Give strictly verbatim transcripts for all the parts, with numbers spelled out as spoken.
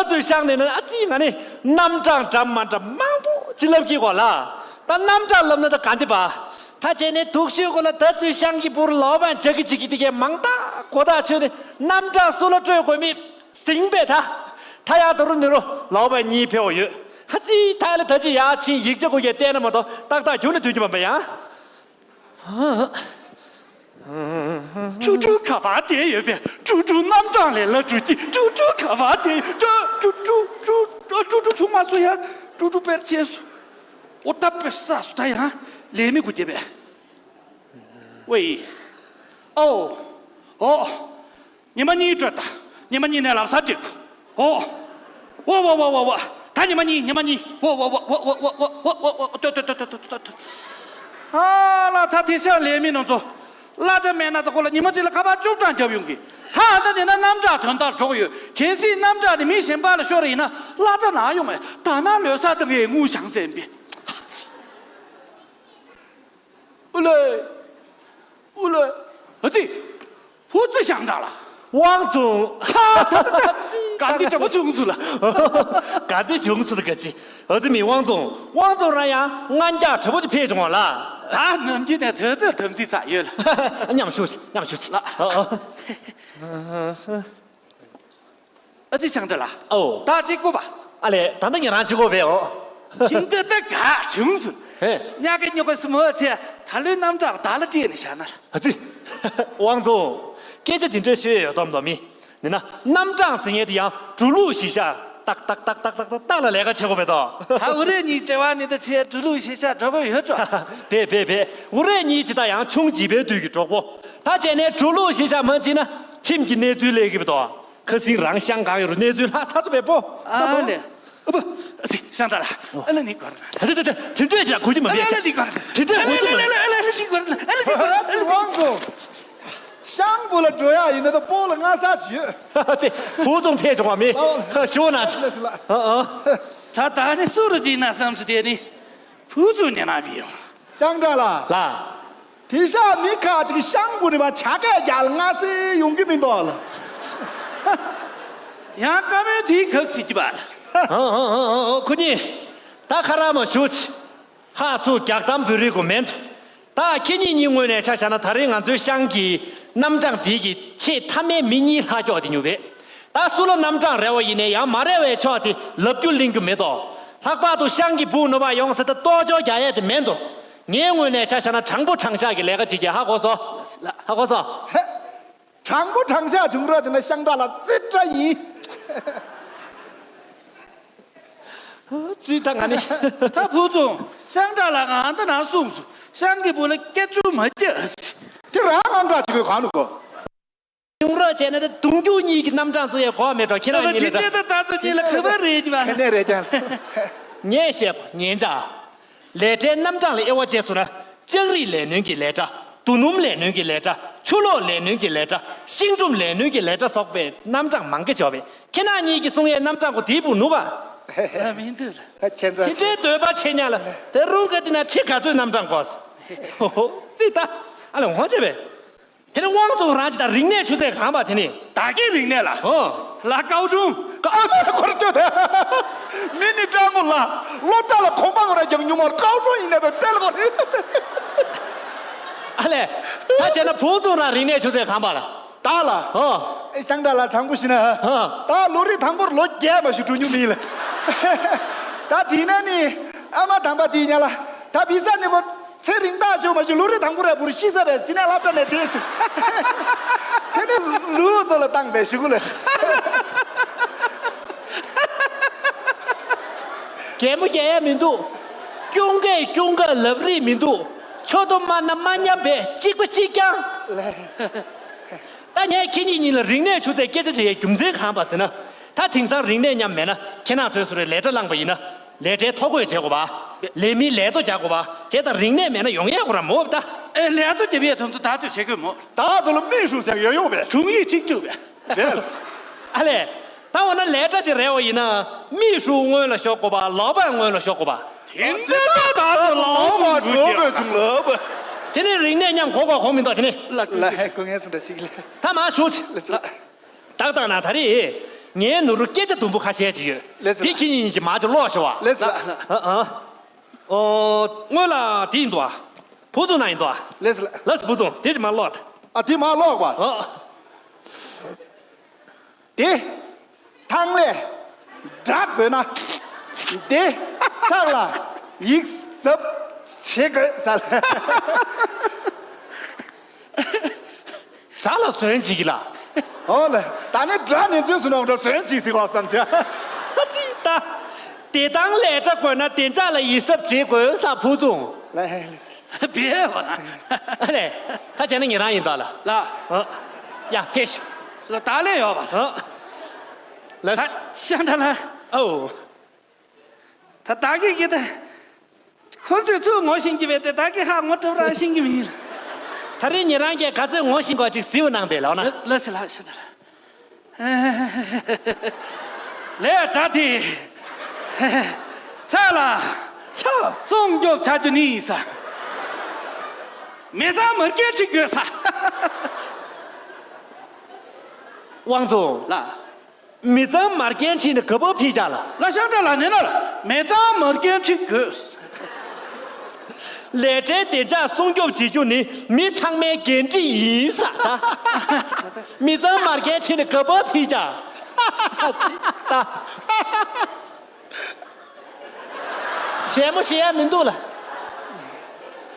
ད་ཚོའི་ཤང་ནས་ན་ཨ་ཙི་ང་ནི་རྣམ་གྲངས་འདྲ་མ་འདྲ་མང་པོ་ཅི་ལབ་ཀྱི་གོ་ལ། ད་རྣམ་གྲངས་ལབ་ན་ད་ག་འདི་པ། ད་བྱས་ནས་དུག་ཤོས་གོ་ལ་ད་ཚོའི་ཤང་གི་བུར་ལོག་པ་འཇག་གི་ཅིག་གི་དེ་གའི་མང་ད་གོ་ད་ཆོས་ནི་རྣམ་གྲངས་སུ་ལ་སྤྲོད་དགོས་མི་ཟིང་པས་ད། ད་ཡག་ཏུ་རུ་ནི་རུ་ལོག་པ་གཉིས་ཕེའོ་ཡོད། ཧ་ཙི་ད་ལ་ད་ཅི་ཡག་ཕྱིན་ཡིག་ཆ་གོ་གས་བལྟས་ན་མ་གཏོགས་ཏག་ཏག་རྒྱུགས་ནས་སྡོད་ཀྱི་མ་པ་ཡང་། ཀྲུ་ཀྲུ་ག་པར་བསྡད་ཡོད་པས། ཀྲུ་ཀྲུ་རྣམ་གྲངས་ལས་སླ་བྲུ་གི་ཀྲུ་ཀྲུ་ག་པར་བསྡད་ཀྲུ་ཀྲུ་ཀྲུ་ཀྲུ་ཀྲུ་ཀྲུ་ཆུང་མ་སུ་ཡང་ཀྲུ་ཀྲུ་པེར་ཆེ་སུ་ཨོ་ཏ་པེ་ས་སུ་ད་ཡང་ལས་མི་གུ་རྒྱབ་པས། ཝེ། ཨོ། ཨོ། ཉི་མ་གཉིས་སྤྲོད་ད། ཉི་མ་གཉིས་ནས་ལབ་ས་འགྲིག་གོ། ཨོ། ཝ་ཝ་ཝ་ཝ་ཝ། ད་ཉི་མ་གཉིས་ཉི་མ་གཉིས། ཝ་ཝ་ཝ་ཝ། ཏོ་ཏོ་ཏོ། ཨ་ལ་ད་དེ་ཤ་ལས་མི་ནང་ཚོ། གླ་ཆ་མེད་ན་ཚ་ཁོ་ལ་ཉི་མ་གཅིག་ལ་ཁ་པར་བཅུ་གྲངས་རྒྱབ་ཡོང་གི། ད་ཨ་ད་དེ་ན་རྣམ་གྲངས་དོན་དག་འགྲོ་གི་ཡོད། གལ་སྲིད་རྣམ་གྲངས་ནི་མི་གཞན་པ་ལ་ཤོར་ཡིན་ན་གླ་ཆ་ན་ཡོང་མེད། ད་ན་ལོས་ས་དང་ངའི་དངུལ་བྱང་སེམས་པས། ཨུ་ལེ། ཨུ་ལེ། ཨ་ཙི། ཧུ་ཙི་ཤང་ཀྲང་ལགས། ཝང་ཙུང་། ཧ་ད་ད་ད། ག་འདི་གྲོགས་པོ་བྱུང་སུ་ལ། ག་འདི་བྱུང་སུ་ལ་ག་ཅི། ཨ་ཙི་མི་ཝང་ཙུང་། ཝང་ཙུང་རང་ཡང་ང་རྒྱ་གྲོགས་པོ་ཅིག་ཕེབས་བྱུང་བ་ལ། ད་ནམ་རྒྱུན་ནས་དུས་ཚོད་དམ་ཚིག་ཚ་ཡོད་ལ། མཉམ་ཞུགས་མཉམ་ཞུགས་ལ། ཨ་ཙི་ཤང་ཀྲང་ལགས། ཨོ། ད་གཅིག་པོ་པ། ཨ་ལས་ད་ལྟ་ཉེ་རང་གཅིག་པོ་བས་ཨོ། ཤིང་རྟ་ད་ག་བྱུང་སོང་། ཧེ། ཉག་གི་ཉོ་ག་སི་མོ་ཆེ་ད་ལོའི་རྣམ་གྲངས་ད་ལ་སྤྲད་ནས་བཞག་ན་ལ། ཨ་ཙི། ཝང་ཙུང་། སྐད་ཆ་དེ་འདྲ་ཤོད་ཡོད་དམ་དོ་མི། ནི་ན་རྣམ་གྲངས་ཟེར་མཁན་དེ་ཡང་འགྲོ་ལུགས་གཞི་བཞག་ཏག་ཏག་ཏག་ཏག་ཏག་ཏག་ཏག་ལ་ལས་ཀ་བྱེད་དགོས་པས་དོ། ད་འུ་རེ་གཉིས་བྲེལ་བ་ནི་ད་ཆེ་འགྲོ་ལུགས་གཞི་བཞག་འགྲོ་གི་ཡོད་ཅོ། བས་བས་བས། འུ་རེ་གཉིས་ཇི་ལྟར་ཡང་ཆུང་བྱིས་པའི་དུས་ཀྱི་གྲོགས་པོ། ད་བྱས་ནས་འགྲོ་ལུགས་གཞི་བཞག་མ་བྱས་ན་ཁྲིམས་ཀྱི་གནས་ཚུལ་ལས་ཀྱི་བས་དོ། ཁ་སང་རང་ཤང་གང་ཡོད་རུ་གནས་ཚུལ་ལྷག་ཚར་ཚོ་བས་པོ། ཨ་ལེ། ཨ་བུ། ཤང་ཀྲང་ལགས། ཨ་ལ་ནི་གོ་ར་ན། ད་ད་ད་ད་དེ་འདྲས་ཤག་གོ་གི་མ་རེད། ཨ་ལ་ནི་གོ་ར་ན། དེ་འདྲས་གོ་གི་མ་རེད། ཨ་ལ་ནི་གོ་ར་ན། ཨ་ལ་ནི་གོ་ར་ན། ཝང་ཙུང་། ཤང་བུ་ལ་འགྲོ་ཡག་ཡིན་ན་ད་སྤོ་ལ་ང་ས་ཅི་ཡོད། དེ་བུ་ཙུང་ཕེབས་བྱུང་བ་མིན། ཨོ། ཞུ་ན་ཅི། ལ་སི་ལ། ཨ་ཨ། ད་ད་ནི་སུ་རུ་ཅིག་ན་བསམ་ཚུལ་དེ་ནི་བུ་ཙུང་ཉན་ན་བི་ཡོང་། ཤང་ཀྲང་ལགས། ལགས། དེ་ཤག་མི་ཁ་ཅིག་ཤང་བུ་ནི་མ་ཆ་གས་རྒྱ་ལ་ང་སེ་ཡོང་གི་མི་འདུག་ལ། ཡང་བཀའ་མོལ་དེའི་གག་སྲིད་ཀྱི་པ། ཨ་ཨ་ཨ་ཨ་ཁོ་གཉིས། ད་ཁ་ར་མ་ཞུ་ཆི། ཧ་སུ་རྒྱག་གཏམ་བོད་རིགས་གོ་མེན། ད་ཁྱེད་གཉིས་གཉིས་ངོས་ནས་ཆ་བཞག་ན་ད་རེས་ང་ཚོའི་ཤང་གི་རྣམ་གྲངས་འདི་གི་ཆེས་མཐའ་མའི་མི་གཉིས་ལྷག་ཀྱོག་དེ་ཉུ་བས། ད་སུ་ལ་རྣམ་གྲངས་རེ་བ་ཡིན་ནའི་ཡང་མ་རེ་བའི་ཕྱོགས་དེ་ལབ་རྒྱུ་གླེང་རྒྱུ་མེད་དོ། ལྷག་པར་དུ་ཤང་གི་བུ་ནུ་བ་ཡོང་ས་ད་ལྟོ་ཅོག་རྒྱག་ཡས་དེ་མེད་དོ། ངའི་ངོས་ནས་ཆ་བཞག་ན་དྲང་པོ་དྲང་བཞག་གི་ལས་ཀ་བྱེད་ཀྱི་ཧ་གོ་སོ། ཧ་གོ་སོ། ཧེ། དྲང་པོ་དྲང་བཞག་བྱུང་རོགས་བྱས་ན་ཤང་ཀྲང་ལ་རྩེ་བཀྲ་ཡིན། རྩིས་ད་ང་ནི། ད་བུ་ཙུང་ཤང་ཀྲང་ལ་ང་ཨ་ད་ནང་གསུངས་སོ། ཤང་གི་བུ་ལ་སྐད་ཅུང་མ་སྐྱེ་ཨ་སི། དེ་རང་ཨང་ཀྲང་བྱེད་དགོས་གང་ནུ་གོ། བྱུང་རོགས་བྱས་ན་ད་གདུང་རྒྱུད་གཉིས་ཀྱི་རྣམ་གྲངས་ཚོ་ཡང་གོ་བ་མེད་འགྲོ་ཁྱེད་རང་གཉིས་ལ་ད། ད་ད་ཚོ་གཉིས་ལ་ཁ་པར་རེད་ཀྱི་བ། ཁ་ནས་རེད་ཀྱང་། ངས་བཤད་པ་ཉན་ཅག་ལས་གྲྭའི་རྣམ་གྲངས་ལ་དབྱེ་བ་བྱས་སོང་ན། ལྕགས་རིགས་ལས་སྣོན་གྱི་ལས་གྲྭ། རྡོ་སྣུམ་ལས་སྣོན་གྱི་ལས་གྲྭ། ཆུ་གློག་ལས་སྣོན་གྱི་ལས་གྲྭ། ཤིང་སྒྲོམ་ལས་སྣོན་གྱི་ལས་གྲྭ་སོགས་པའི་རྣམ་གྲངས་མང་གི་བྱས་པས། ཁྱེད་རང་གཉིས་ཀྱིས་གསུང་ཡའི་རྣམ་གྲངས་གོ་དེའི་བུ་ནུ་ག་ཨ་མི་འདུག་ལ། ད་ཁྱེད་ཚ་ཁྱེད་ཚའི་འདོད་པ་ཆེ་ཉག་ལ་དེ་རུང་ག་དེ་ན་ཁྲི་ག་ཚོད་རྣམ་གྲངས་གོ་ཧོ་ཧོ་ཙི་ད་ཨ་ལ་འོང་བྱས་པས། དེ་ནི་དབང་རྫོང་རང་ཅི་དང་རིག་གནས་ཆུ་ཚད་གང་པ་དེ་ནི། ད་གིན་རིག་གནས་ལ། ཨོ། ལ་ཀའོ་ཀྲུང་། ཀའོ་ཀྲུང་སྐོར་སྐྱོད་དེ། མི་ནི་ཀྲང་མོ་ལ། སློབ་གྲྭ་ལ་གོམ་པ་ངོ་ར་རྒྱང་ཉུང་མོར་ཀའོ་ཀྲུང་ཡིན་ནས་ད་ཏེ་ལ་གོ་རེད། ཨ་ལས། ད་བྱས་ན་བུ་རྫོང་རང་རིག་གནས་ཆུ་ཚད་གང་པ་ལ། ད་ལ། ཨོ། ཨེ་ཤང་ཀྲང་ལ་དྲང་པོ་ཞུས་ན། ཨོ། ད་ལོ་རེ་དང་པོར་ལོ་བརྒྱད་མ་ཞུ་འགྲོ་མྱོང་མིན་ལ། ད་དེ་ན་ནི། ཨ་མ་དམ་པ་དེ་ཉ་ལ། ད་བི་ས་ནི་གོ་ཚེ་རིང་ཐག་ཆོད་མ་ཞུ་ལོ་རེ་དང་པོ་ར་བུར་ཤི་ས་བས་དེ་ནས་སློབ་གྲྭ་ནས་དེ་ཆུ། དེ་ནས་ལུས་ཚོ་ལ་བཏང་བས་ཞུ་གུ་ལ། གད་མོ་རྒྱག་ཡ་མི་འདུག་སྐྱོང་གས་སྐྱོང་ག་ལབ་རིགས་མི་འདུག་ཆོ་ཏོ་མ་ན་མ་ཉམས་པས་གཅིག་པ་གཅིག་རྐྱང་། ད་ངས་ཁྱེད་གཉིས་གཉིས་ལ་རིག་གནས་ཆུ་ཚད་སྐད་ཆ་དྲི་ཡའི་རྒྱུ་མཚན་གང་པ་ཟེར་ན། ད་དེང་སང་རིག་གནས་མཉམ་མེད་ན་ཁྱེད་རང་ཚོའི་སུ་རེ་ལས་གྲྭ་བླངས་པ་ཡིན་ན། ལས་གྲྭའི་ཐོ་འགོད་བྱེད་དགོས་པ། ལས་མིའི་ལས་ཐོ་རྒྱག་དགོས་པ། བྱས་ཙང་རིག་གནས་མེད་ན་ཡོང་ཡས་ཁོ་རང་མོ་ད། ཨེ་ལས་ཐོ་རྒྱབ་ཡས་དོན་ཚོ་ད་ཚོད་བྱེད་དགོས་མོ། ད་ཚོ་ལ་མི་ཧྲུའུ་ཟེར་ཡོད་ཡོད་པས། དྲུང་ཡིག་གཅིག་བཅུག་པས། རེད། ཨ་ལས། ད་འོ་ན་ལས་གྲྭ་ཅིག་རེད་བ་ཡིན་ན། མི་ཧྲུའུ་སྔོན་ལ་ཤོག་དགོས་པ་ལའོ་པན་སྔོན་ལ་ཤོག་དགོས་པ། དེ་འདྲ་ད་ད་ཚོ་ལའོ་པན་འགྲོ་དགོས་བྱུང་ལབ། དེ་ནས་རིག་གནས་མཉམ་གོ་གོ་གོ་མི་འདུག་དེ་ནས། ལ་ལ་ཧེ་ཁོ་ངས་སུ་འདྲ་ཞིག་ལ། ད་མ་ཞུ་ཆི། ལ་ལ། ཏག་ཏག་ན་ད་རེས། ངའི་ནོར་བུ་སྐད་ཆ་དུམ་བུ་ཁ་ཤས་ཅིག་ཡོད། ལགས་སོ། དེ་ཁྱེད་གཉིས་ཀྱིས་མར་ཅིག་ཀློག་ཤོག་ཨ། ལགས་སོ། ཨ་ཨ། ཨོ། སྔོན་ལ་དེ་ཡིན་འདུག་ཨ། བུ་ཚོ་ན་ཡིན་འདུག་ཨ། ལགས་སོ། ལགས་སོ། བུ་ཚོ་དེ་ཅིག་མར་ཀློག་ད། ཨ། དེ་མར་ཀློག་པ། ཨ། དེ། ཐང་ལས། སྒྲ་དགོས་ན། དེ། ཚག་ལ། ཡིག་གཟབ། བྱེད་དགོས་ས་ལ། སྒྲ་ལ་ཟོན་བྱེད་ཀྱི་ལ། ཨོ་ལ། ད་ནི་སྒྲ་ནི་འཛུལ་སུ་ནོག་འགྲོ་ཟོན་བྱེད་ཟིག་གོ་བསམ་བྱ། ཨ་ཙི་ད། དེ་དང་ལས་སྒྲ་དགོས་ན་བདེ་འཇགས་ལ་ཡིད་གཟབ་བྱེད་དགོས་ས་བུ་ཚོ། ལ་ཧེ་ལ་སི། བེ་བ། ཨ་ལས། ད་བྱས་ན་ཉེ་རང་ཡིན་ད་ལ། ལ། ཨ། ཡ་ཕེ་ཤི། ལ་ད་ལས་ཡོད་བ། ཨ། ལ་ད་སི། ཤ་འདྲ་ལ། ཨོ། ད་ད་གི་གི་ད། ཁོ་ཚོས་ཚུར་ངོ་ཤེས་ཀྱི་མེད་དེ་ད་གི་ཧ་ངོ་སྤྲོད་རང་ཤེས་ཀྱི་མིན། ད་རེས་ཉེ་རང་གིས་ག་ཚོད་ངོ་ཤེས་གོ་ཅིག་གཟིགས་གནང་དེ་ལོ་ན། ལ་སི་ལ་ཤི་ད་ལ། ལས་དྲ་དེ། ཚ་ལ། ཆ། སྲུང་སྐྱོབ་བྱ་རྒྱུ་ནི་ས། མི་ཚང་མར་སྐད་ཁྲིད་དགོས་ས། དབང་རྫོང་། ལ། མི་ཚང་མར་འགན་ཁྲིད་ནས་ག་པར་ཕེབས་ཀྱང་ལ། ལ་ཤང་ཏ་ལ་ནི་ནོར་མི་ཚང་མར་འགན་ཁྲིད་དགོས། ལས་གྲྭའི་བདེ་འཇགས་སྲུང་སྐྱོབ་བྱེད་རྒྱུ་ནི་མི་ཚང་མའི་འགན་འཁྲི་ཡིན་ས་ད། མི་ཚང་མར་འགན་ཁྲིད་ནས་ག་པར་ཕེབས་ཀྱང་། ད། ཞལ་མོ་ཞེ་ཡ་མི་འདུག་ལ།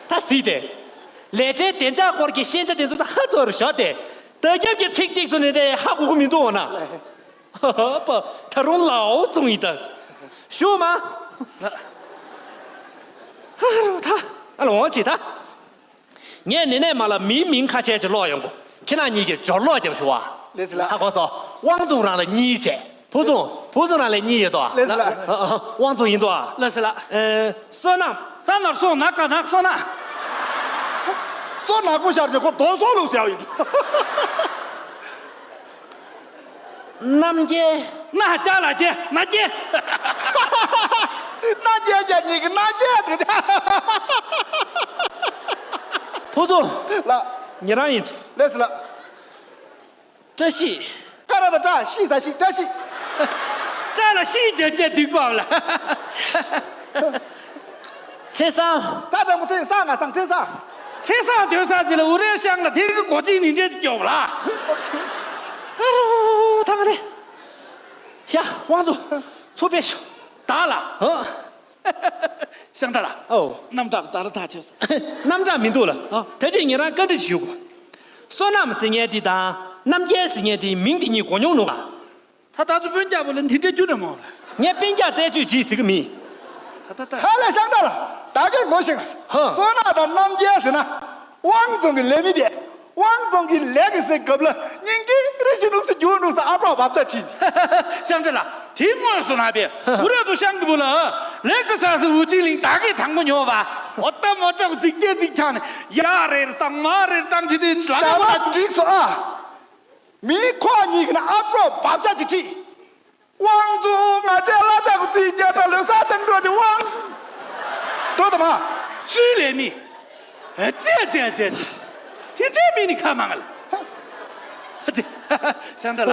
ད་སྲིད་དེ། ལས་གྲྭའི་བདེ་འཇགས་སྐོར་གྱི་ཤེས་བྱ་དེ་ཚོ་ད་ཧ་ཚོར་ཞོག་སྟེ། ད་རྒྱབ་ཀྱི་ཚིག་ཏིག་ཚོ་ནི་དེ་ཧ་གོ་གི་མི་འདུག་འོ་ན། ཧ་ཧ་པ་ད་རུང་ལའོ་ཙུང་ཡིན་ད། ཞུ་མ། ཨ་རུ་ད། ཨ་ལ་འོང་ཅི་ད། ངས་ནི་ནས་མ་ལ་མིའི་མིང་ཁ་ཤས་ཅིག་ཀློག་ཡོང་གོ། ཁྱེད་རང་གཉིས་ཀྱིས་སྦྱོར་ཀློག་རྒྱབ་ཞུ་བ། ལེ་ཚི་ལ། ཧ་གོ་སོ། དབང་ཚུགས་རང་ལ་གཉིས་བྱས། བུ་ཚུགས། བུ་ཚུགས་རང་ལ་གཉིས་ཡོད་དོ། ལེ་ཚི་ལ། ཨ་ཨ། དབང་ཚུགས་ཡིན་དོ། ལེ་ཚི་ལ། ཨེ། བསོད་ནམས། ས་ནར་སོ་ན་ཀ་ནག་སོ་ན། སོ་ནག་པོ་ཤར་ནས་ཁོ་རྡོ་སོ་ལུག་ཟེར་བ་ཡིན་འགྲོ། རྣམ་རྒྱལ། རྣ་རྒྱ་ལ་རྒྱལ་རྣ་རྒྱལ། རྣ་རྒྱལ་རྒྱལ་གཉིས་ཀྱི་རྣ་རྒྱལ་དུ་བྱ། ཕོ་ཚོ། ལ། ཉེ་རང་ཡིན། ལེས་ལ། བཀྲ་ཤིས། ཀ་ར་ད་བཀྲ་ཤིས་ས་ཤིས་བཀྲ་ཤིས། བཀྲ་ལ་ཤིས་རྒྱལ་རྒྱལ་སྡིག་པ་ལ། ཚེ་བཟང་། ཚ་དྲང་པོ་ཚེ་བཟང་ང་བཟང་ཚེ་བཟང་། ཚེ་བཟང་དོན་བཟང་དེ་ལ་འུ་རའི་ཤང་ལ་དེ་རིང་གི་སྒོ་ཆེན་ནི་འདྲེས་སྐྱོབ་ལ། ཨ་རོ་ཐང་རེ། ཡ་དབང་ཚོ་ཚོ་པེ་ཤོ། ད་ལ། ཧ། ཤང་ད་ལ། ཨོ། རྣམ་གྲངས་ད་ལ་ཐག་ཆོད་སོང་། རྣམ་གྲངས་མི་འདུག་ལ། ཨ། ད་ཅི་ཉེ་རང་བཀའ་འདྲི་ཞུ་དགོས། བསོད་ནམས་ཟེར་མཁན་དེ་དང་རྣམ་རྒྱལ་ཟེར་མཁན་དེ་མིང་དེ་གཉིས་གོ་མྱོང་ནོ་ག། ད་ད་ཚོ་སྤུན་ཀྱག་པོ་ལ་འདི་འདྲ་རྒྱུ་རེད་མོ། ངས་སྤུན་ཀྱག་རྩད་གཅོད་བྱེད་ཟེར་གི་མིན། ད་ད་ད། ཧ་ལས་ཤང་ད་ལ། ད་གིན་ངོ་ཤེས། ཧ། བསོད་ནམས་དང་རྣམ་རྒྱལ་ཟེར་ན། དབང་རྫོང་གི་ལས་མི་དེ། དབང་རྫོང་གི་ལས་ཀྱི་སའི་སྐབས་ལ་སྙིང་གི་རི་ཞིག་ནུབ་སུ་རྒྱུ་ནུབ་སུ་ཨ་པྲོག་བབ་ཆ་ཁྲིད། ཤང་ད་ལ། དེ་དངོས་སུ་ན་པས་འུ་ར་ཚོ་ཤང་གི་བུ་ལ་ལས་ཀྱི་ས་སུ་འུ་ཅི་ལིང་ད་གི་དང་པོ་ཉོ་བ། འོ་ད་མོ་ཅོག་རྫིག་རྒྱ་རྫིག་ཆགས་ནས་ཡ་རེར་བཏང་མ་རེར་བཏང་ཅི་དེ་ལ་ཤ་མ་འགྲིག་སོ་ཨ། མི་ཁོ་གཉིས་ཀྱི་ན་ཨ་པྲོག་བབ་ཆ་ཅིག་ཁྲིད། དབང་ཚོ་ང་ཚོའི་གླ་ཆ་གི་རྩིས་རྒྱལ་དང་ལོ་གསར་དང་འགྲོ་ཅིག་དབང་། དོ་དམ། སུའི་ལས་མི། ཨ་ཙེ་ཙེ་ཙེ་ཙེ། དེ་འདྲའི་མི་ནི་ཁ་མང་ལ། ཨ་ཙེ། ཤང་ད་ལ།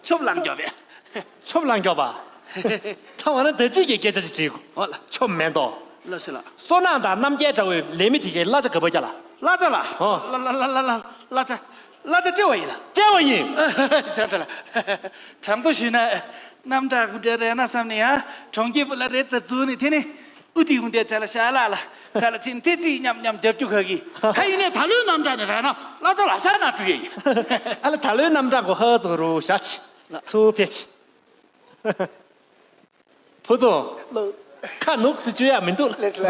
ཆོབ་ལང་རྒྱོབ་པས། ཆོབ་ལང་རྒྱོབ་པ། ད་བ་ན་ད་ཅིག་གི་སྐད་ཆ་ཅིག་དྲིས་གོ། ཨོ་ལ། ཆོབ་མེན་ཏོ། ལ་སི་ལ། བསོད་ནམས་དང་རྣམ་རྒྱལ་འདྲ་བའི་ལས་མི་དེ་གའི་གླ་ཆ་ག་པར་རྒྱག་ལ། གླ་ཆ་ལ། ཨོ། ལ་ལ་ལ་ལ་ལ་གླ་ཆ། གླ་ཆ་སྤྲད་པ་ཡིན་ལ། སྤྲད་པ་ཡིན། ཤང་ད་ལ། དྲང་པོ་ཞུས་ན། རྣམ་གྲངས་ཀུན་བྲལ་རེད་ན་བསམ་ནས་ཡང་གྲོང་ཁྱེར་བུ་ལ་རེད་ཙ་འཛུལ་ནས་དེ་ནས་ཨུ་ཏི་ཧུང་དེ་ཆ་ལ་ཤ་ལ་ལ་ཆ་ལ་ཕྱིན་ཐེ་ཚིག་མཉམ་མཉམ་རྒྱབ་རྒྱུ་ག་གི་ཁ་ཡིན་ནས་ད་ལོའི་རྣམ་གྲངས་ནས་ར་ན་གླ་ཆ་ལབ་ས་ན་བྲུ་ཡ་ཡིན། ཨ་ལ་ད་ལོའི་རྣམ་གྲངས་གོ་ཧ་ཙོ་རུ་ཤ་ཆི་ལ་ཚུ་ཕེ་ཆི། ཕུ་ཚོ། ལོ། ཁ་ནུག་སི་བཅོས་ཡ་མི་འདུག་ལ། ལེས་ལ།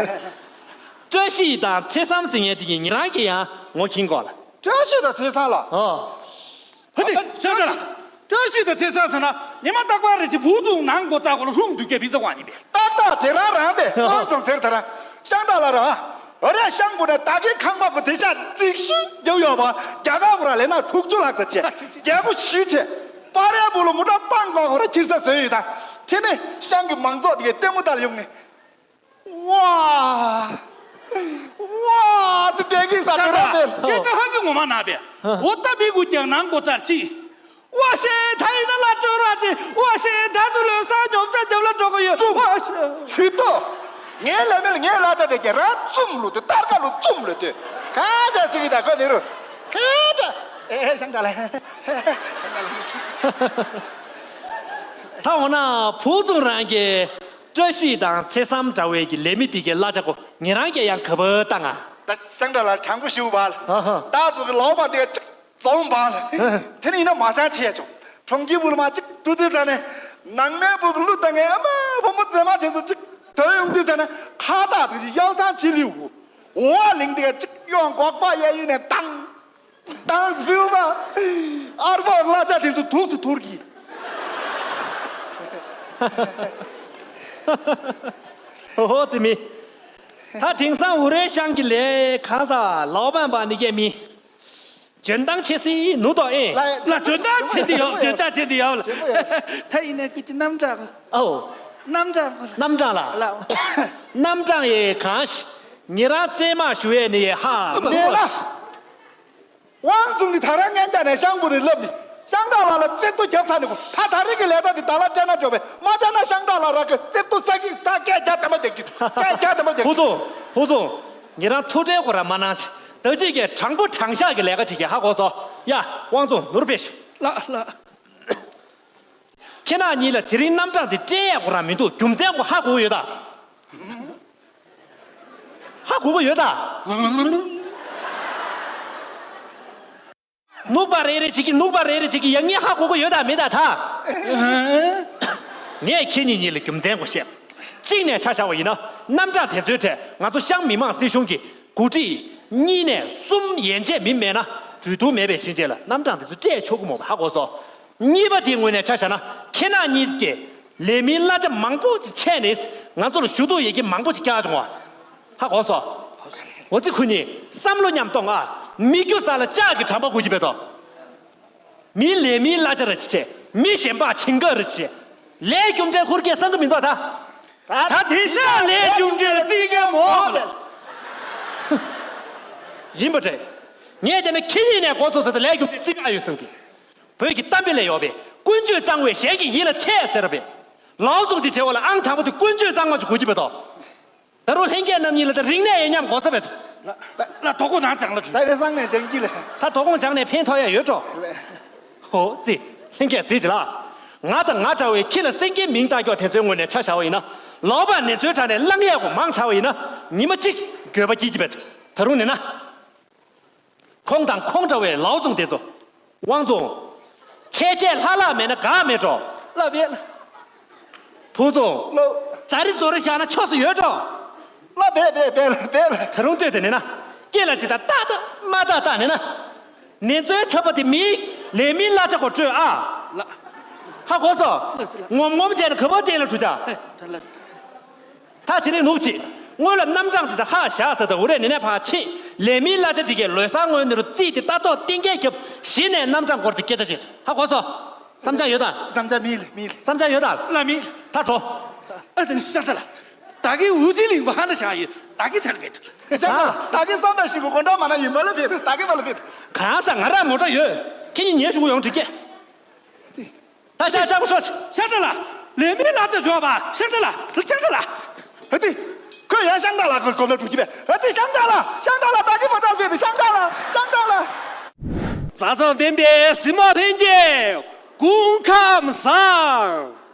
བཀྲ་ཤིས་དང་ཚེ་བཟང་ཟེར་མཁན་དེ་གི་ཉེ་རང་གི་ཡང་ངོ་མཁྱེན་གོ་ལ། བཀྲ་ཤིས་དང་ཚེ་བཟང་ལ། ཨོ། ཧ་ཏི་ཤང་ད་ལ། བཀྲ་ཤིས་དང་ཚེ་བཟང་ཟེར་ན་ཉི་མ་རྟག་པར་རེ་ཞིག་བུ་ཚུགས་ནང་སྒོ་རྩ་སྒོ་ལ་ལྷུང་འདུག་གས་བི་ས་ཝང་ཡིན་པས། ཏག་ཏག་དེ་རང་རང་པས་དབང་ཚང་ཟེར་ད་ར་ཤང་ད་ལ་ར། འོ་རེ་ཤང་བུ་ན་ད་གིན་ཁང་པ་བུ་དེ་ཤ་རྫིག་ཤུ་རྒྱབ་ཡོད་པ་རྒྱ་གར་བུ་ར་ལས་ན་དྲུག་ཅུ་ལྷག་ཙམ་བྱས་རྒྱལ་པོ་ཞུས་བྱས་པ་རེ་བུ་ལ་མུ་ཏྲ་སྤང་གོ་བུ་ར་ཁྱིར་ས་བཟོས་ཡོད་ད། དེ་ནས་ཤང་གི་མང་ཚོགས་དེ་གའི་ལྟད་མོ་ལྟ་ལ་ཡོང་ནས། ཝ། ཝ། དེ་དེ་གིས་ས་དེ་ར་དེ། སྐད་ཆ་ཧ་གི་ངོ་མ་ན་པས། འོ་ད་མི་གུ་ཀྱང་ནང་སྒོ་རྩར་ཅི། ཝ་ཤེ། ད་ཡིན་ན་ལ་སྤྲོད་ར་ཅི། ཝ་ཤེ། ད་ཚོ་ལོ་གསར་ཉོ་ཆ་རྒྱབ་ལ་འགྲོ་གི་ཡོད། ཝ་ཤེ། ཇུས་གཏོགས། ངའི་ལ་མེད་ལ་ངའི་གླ་ཆ་སྤྲད་ཀྱི་ར་བཙུམ་ལོ་དེ་སྟར་ཀ་ལོ་བཙུམ་ལོ་དེ། ཁ་ཆ་སི་གི་ད་ཁོ་དེ་རུ། ཁ་ཆ། ཨེ་ཤང་ཀྲ་ལ། ད་འོ་ན་ཕུ་ཚུང་རང་གི་བཀྲ་ཤིས་དང་ཚེ་བསམ་འདྲ་བའི་གི་ལས་མི་དེ་གའི་གླ་ཆ་གོ་ཉེ་རང་གིས་ཡང་ག་པར་བཏང་ང་། ད་ཤང་ཀྲ་ལ་དྲང་པོ་ཞུ་བ་ལ། ད་ཚོ་གི་ལའོ་པ་དེ་ག་ཅིག་རྫོང་བ་ལ། དེ་ནི་ཡིན་ན་མ་ཅང་ཆེ་ཆོག་གྲོང་ཁྱེར་བུ་ལ་མ་ཅིག་འགྲོ་དུས་ཙ་ནས། ནང་མའི་བུ་གི་གླུ་དང་ངའི་ཨ་མ་བུ་མོ་མཛེས་མ་དེ་ཚོ་ཅིག་དོན་ཡོང་དུས་ཙ་ནས། ཁ་བཏགས་དེ་ཅིག་གཡའུ་སང་ཆི་ལི་འུ། འོ་བ་ལིང་དེ་ག་ཅིག་གཡོན་སྒོག་པ་གཡས་གཡོན་ནས་བཏང་། བཏང་ཟིལ་བ། ཨར་བ་གླ་ཆ་དེ་ཚོ་དུག་སུ་ཐུར་གི། ཧོ་ཙི་མི། ད་དེང་སང་འུ་རའི་ཤང་གི་ལས་གང་ཟ་ལའོ་པན་པ་ནི་སྐད་མི། འཇོན་ཐང་ཆེ་སི་ནུ་དོ་ཨེ། ལ་འཇོན་ཐང་ཆེ་འདི་ཡོད། འཇོན་ཐང་ཆེ་འདི་ཡོད་ལ། ཆེན་པོ་ཡོད། ད་ཡིན་ན་ཀི་ཅི་རྣམ་གྲངས། ཨོ། རྣམ་གྲངས། རྣམ་གྲངས་ལ། ལ། རྣམ་གྲངས་ཡེ་གང་ཞིག་ཉེ་རང་རྩེད་མ་ཞུ་ཡས་ནི་ཡེ་ཧ། ནས་ལ། དབང་བཙུགས་ནི་ད་རང་ངན་ཅག་ནས་ཤང་བུ་ནི་ལབ་ནི། ཤང་ཀྲ་ལ་ལ་རྩེད་ཏོ་རྒྱབ་ཚར་ནི་གོ། ད་ད་རེས་ཀྱི་ལས་ཀ་འདི་ད་ལ་སྤྲད་ན་འཇོག་པས། མ་སྤྲད་ན་ཤང་ཀྲ་ལ་ར་གི་རྩེད་ཏོ་ས་གི་ས་སྐད་རྒྱག་དམ་པ་རྒྱག་གི། སྐད་རྒྱག་དམ་པ་རྒྱག་ཕུ་གི། ཚུང་། ཕུ་ཚུང་། ཉེ་རང་ཐུགས་ཁྲལ་ཁོ་ར་མ་གནང་ཆེ། ད་ཅིག་གི་དྲང་པོ་དྲང་བཞག་གི་ལས་ཀ་ཅིག་གི་ཧ་གོ་སོ། ཡ། དབང་བཙུགས་ནོར་བེད་ཤོག་ལ་ལ། ཁྱེད་རང་གཉིས་ལ་དེ་རིང་རྣམ་གྲངས་དེ་སྤྲད་ཡས་ཁོ་རང་མི་འདུག་རྒྱུ་མཚན་ཁོ་ཧ་གོ་གི་ཡོད་ད། ཧ་གོ་གི་ཡོད་ད། ནུག་པ་རེ་རེ་ཅིག་གིས་ནུག་པ་རེ་རེ་ཅིག་གིས་ཡང་ངས་ཧ་གོ་གི་ཡོད་ད་མེད་ད་ད། ངས་ཁྱེད་གཉིས་གཉིས་ལ་རྒྱུ་མཚན་ཁོ་བཤད། གཅིག་ནས་ཆ་བཞག་པ་ཡིན་ན་རྣམ་གྲངས་དེ་ཚོའི་གྲས་ང་ཚོ་ཤང་མི་དམངས་སྲིད་གཞུང་གི་འགོ་ཁྲིད་གཉིས་ནས་གསུམ་ཡན་ཆད་མི་མེད་ན་གྲོས་བསྡུར་མེད་པའི་ཕྱིན་ཆད་ལ་རྣམ་གྲངས་དེ་ཚོ་སྤྲད་ཆོག་གི་མོ་ཧ་གོ་སོ། གཉིས་པ་དེའི་ངོས་ནས་ཆ་བཞག་ན་ཁྱེད་རང་གཉིས་ཀྱིས་ལས་མིའི་གླ་ཆ་མང་པོ་ཅིག་ཆད་ནས་ང་ཚོ་ལ་ཞུ་གཏུག་ཡི་གེ་མང་པོ་ཅིག་བསྐྱར་བྱུང་བ་ཧ་གོ་སོང་། འོ་ཙི་ཁུ་ཉིད་བསམ་བློ་མཉམ་གཏོང་ཨ། མི་རྒྱུ་ཟ་ལ་ལྕགས་ཀྱི་གྲམ་པ་དགོས་ཀྱི་མེད་དོ། མིའི་ལས་མིའི་གླ་ཆ་ར་ཅི་བྱས། མི་གཞན་པ་ཕྱིན་ཀ་ར་ཅི་བྱས། ལས་རྒྱུ་འབྲས་ཁུར་སྐྱེལ་བསམ་གི་མི་འདུག་ད། ད་དེ་ཤ་ལས་རྒྱུ་འབྲས་རྩིས་མཁན་མོ་ལ། ཡིན་པ་རེད། ངས་བལྟས་ན་ཁྱེད་གཉིས་ནས་འགོ་ཚུགས་ཟེར་ཏེ་ལས་རྒྱུ་འབྲས་རྩིས་ཀ་ཡོད་བསམ་གི། བོད་ཀྱི་གཏམ་དཔེ་ལས་ཡོད་པས་ཀུན་སྤྱོད་གཙང་བས་གཞན་གྱི་ཡིད་ལ་ཐད་ཟེར་བས། ལའོ་ཙུང་གིས་བྱས་པ་ལ་ཨང་དང་པོ་དེ་ཀུན་སྤྱོད་གཙང་མ་ཅིག་དགོས་ཀྱི་མེད་དོ། ད་རུང་ལྷན་རྒྱས་རྣམ་གཉིས་ལ་ད་རིག་གནས་ཡེ་མཉམ་གོ་ས་མེད་དོ། ལ་དོ་དགོང་ནང་སྦྱང་ལ་འགྲོ། ད་རེས་སང་ནས་སྦྱང་གི་ལ། ད་དོ་དགོང་སྦྱང་ནས་ཕན་ཐོགས་ཡ་ཡོད་འགྲོ། ཧོ་ཙི། ལྷན་རྒྱས་གཟིགས་ཅི་ལ། ང་དང་ང་འདྲ་བའི་ཁྱི་ལ་སེང་གེའི་མིང་བཏགས་ཀྱོག་དེ་ཚོའི་ངོས་ནས་ཆ་བཞག་པ་ཡིན་ན། ལའོ་པ་ནེ་ཚོའི་དྲ་ནས་བླངས་ཡས་གོ་མང་དྲགས་པ་ཡིན་ན། ཉི་མ་གཅིག་འགྱོད་པ་སྐྱེ་གི་མེད། ད་རུང་ནི་ན། ཁོང་དང་ཁོང་འདྲ་བའི་ལའོ་ཙུང་དེ་ཚོ། དབང་ཙུང་། ཆད་ཆད་ལྷག་ལྷག་མེད་ན་དགའ་མེད་འགྲོ། ལབ་ཡས་ལ། བུ་ཙུང་། ལོ། ཛ་རི་ཛོ་རི་བཞག་ན་ཆོས་སུ་ཡོད་འགྲོ། ལ་བས་བས་བས་ལ་བས་ལ། ད་རུང་ལྟོས་དེ་ནི་ན། སྐེ་ལ་ཇི་ལྟ་ཏག་ཏག་མ་ཏག་ཏག་ནི་ན། ནེ་ཙོའི་ཚབ་པ་དེ་མིའི་ལས་མིའི་གླ་ཆ་གོ་སྤྲོད་ཨ། ལ། ཧ་གོ་སོ། ལ་སི་ལ། ངོམ་ངོམ་བྱས་ན་ག་པར་བསྟན་ལ་གྲུ་ཆ། ཨེ་ད་ལ་སི། ད་དེ་རིང་ནུག་ཅིག་སྔོན་ལ་རྣམ་གྲངས་དེ་དག་ཧ་བཞག་ཟེར་ད་འུ་རེ་ནི་ནས་ཕར་ཕྱིན། ལས་མིའི་གླ་ཆ་དེ་གའི་ལོ་གསར་སྔོན་ནས་རུ་རྩིས་དེ་ལྟ་རྟོག་གཏིང་སྐྱེལ་རྒྱབ་གཞི་ནས་རྣམ་གྲངས་སྐོར་དེ་སྐད་ཆ་བྱེད་ཧ་གོ་སོ། བསམ་འཆར་ཡོད་ད། བསམ་འཆར་མི་ལ་མི་ལ། བསམ་འཆར་ཡོད་ད། ལ་མི་ལ། ད་འགྲོ། ཨ་ཙི་ཤ་ཁྲ་ལ། ད་གིན་འུ་ཅི་ལིང་བ་ཧ་ན་བཞག་ཡོད་ད་གིན་ཆར་བེད། ཤ་ཁྲ་ལ་ད་གིན་བསམ་པ་ཞིག་གི་གོ་འདྲ་མ་ན་ཡིན་མ་ལ་བེད་ད་གིན་མ་ལ་བེད། གང་ས་ང་ར་མོ་ཊ་ཡོད། ཁྱེད་གཉིས་ཉལ་ཞུགས་ཡོང་འགྲིག་གེ། ད་ཅག་ཅག་པོ་ཤོག་ཤ་ཁྲ་ལ། ལས་མིའི་གླ་ཆ་འཇོག་པ་ཤ་ཁྲ་ལ་ད་ཤ་ཁྲ་ལ། ཨ་ཏི། ཁོས་ཡང་ཤང་ཀྲ་ལ་ཁོའི་གོམ་ལ་འགྲོ་གི་པས། ཨ་ཏི་ཤང་ཀྲ་ལ་ཤང་ཀྲ་ལ་ད་གི་མོ་ཊ་ཕེ་ཏི་ཤང་ཀྲ་ལ་ཤང་ཀྲ་ལ། མཛའ་བརྩེ་ལྡན་པའི་གཟིགས་མོ་ལྷན་རྒྱས་སྐུ་ཁམས་བཟང་།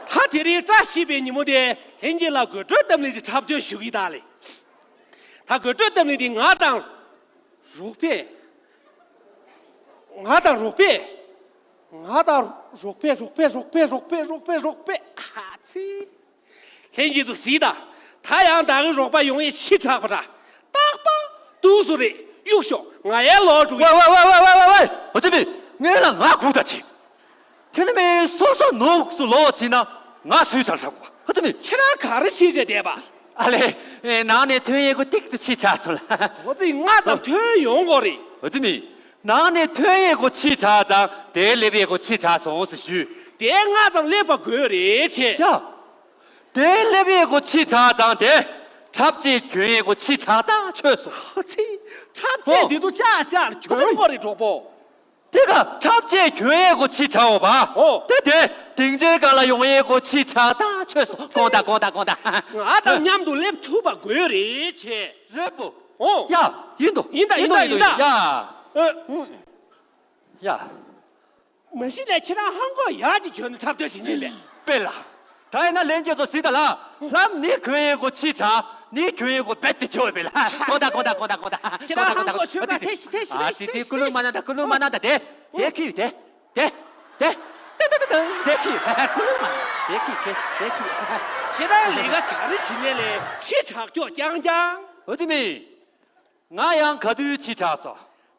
ད་དེ་རིང་བཀྲ་ཤིས་པའི་ཉིན་མོ་དེ་ལྷན་རྒྱས་ལ་དགོད་བྲོའི་གཏམ་གླེང་ཅིག་འཁྲབ་སྟོན་ཞུ་གི་ད་ལེ། ད་དགོད་བྲོའི་གཏམ་གླེང་དེ་ང་དང་རོགས་པས། ང་དང་རོགས་པས། ང་དང་རོགས་པས་རོགས་པས་རོགས་པས་རོགས་པས་རོགས་པས་ཨ་ཙི། ལྷན་རྒྱས་ཚོ་གཟིགས་དང་། ད་ཡང་ད་གི་རོགས་པ་ཡོང་ཡས་ཤི་དྲག་པ་འདྲ། རྟག་པར་འདུག་སུ་རེད་གཡུག་ཤོག་ང་ཡར་ལོག་འགྲོ་གི། ཝེ་ཝེ་ཝེ་ཝེ་ཝེ་ཝེ། འོ་ཙི་མི། ངས་ལ་ང་སྒུག་ད་ཅི། ཁྱེད་ནི་མི་སོ་སོ་ནུག་སུ་ལོག་ཕྱིན་ན་ང་སུའི་ཆར་ས་གོ། འོ་ཙི་མི། ཁྱེད་རང་ག་རེ་བྱེད་བྱས་བསྡད་པ། ཨ་ལེ། ནང་ནས་ཐོན་ཡས་གོ་ཏིག་ཏུ་ཕྱི་ཆགས་སོང་ལ། འོ་ཙི་ང་ཙམ་ཐོན་ཡོང་གོ་རེད། འོ་ཙི་མི། ནང་ནས་ཐོན་ཡས་གོ་ཕྱི་ཆགས་ཙང་དེ་སླེབས་ཡས་གོ་ཕྱི་ཆགས་སོང་ཟེར་ཞུས། དེ་ང་ཙམ་སླེབས་པ་དགོས་རེད་ཆེ། ཡ། དེ་སླེབས་ཡས་གོ་ཕྱི་ཆགས་ཙང་དེ། འཁྲབ་ཆས་གྱོན་ཡས་གོ་ཕྱི་ཆགས་ད་ཆོད་སོང་། ཨ་ཙི། འཁྲབ་ཆས་འདི་ཚོ་ཅག་ཅག་གྱོན་གོ་རེད་གྲོགས་པོ། དེ་ག་འཁྲབ་ཆས་གྱོན་ཡས་གོ་ཕྱི་དྲགས་འོ་བ། ཨོ། དེ་དེ་སྡིངས་ཆའི་སྒང་ལ་ཡོང་ཡས་གོ་ཕྱི་དྲགས་ད་ཆོས་སོ་དགོངས་དག་དགོངས་དག་དགོངས་དག་ང་དང་མཉམ་དུ་སླེབས་ཐུབ་པ་དགོས་རེད་ཆེ། རེད་པོ། ཨོ། ཡ། ཡིན་དོ། ཡིན་ད་ཡིན་ད་ཡིན་ད་ཡིན་ད། ཡ། ཨོ། ཡ། མ་གཞི་ནས་ཁྱེད་རང་ཧང་གོ་ཡག་ཅིག་གྱོན་ནས་འཁྲབ་སྟོན་བྱེད་ཉེན་ལས། དཔེ་ལ། ད་ཡིན་ན་ལྷན་རྒྱས་ཚོ་གཟིགས་ད་ལ། ལྷམ་ནི་གྱོན་ཡས་གོ་ཕྱི་དྲགས། ནི་གྱོན་ཡས་གོ་རྦད་དེ་ཆེ་བ་དཔེ་ལ། དགོངས་དག་དགོངས་དག་དགོངས་དག་དགོངས་དག་ཁྱེད་རང་ཧང་གོ་ཆོས་ཁ་ཐེ་ཤི་ཐེ་ཤི་ཨ་ཐེ་ཤི་ཤི་ཐེ་ཤི། ཀུ་ལུ་མ་ན་ད་ཀུ་ལུ་མ་ན་ད་དེ། དེ་ཁི་དེ། དེ། དེ། དེ་དེ་དེ་དེ་དེ་ཁི། ཀུ་ལུ་མ་ན་དེ་ཁི་དེ་དེ་ཁི། ཁྱེད་རང་ལས་ཀ་ག་རེ་བྱེད་ཉེན་ལས་ཕྱི་དྲགས་ཀྱོག་རྐྱང་རྐྱང་། འོ་དེ་མིན། ང་ཡང་ག་དུས་ཕྱི་དྲགས་སོ།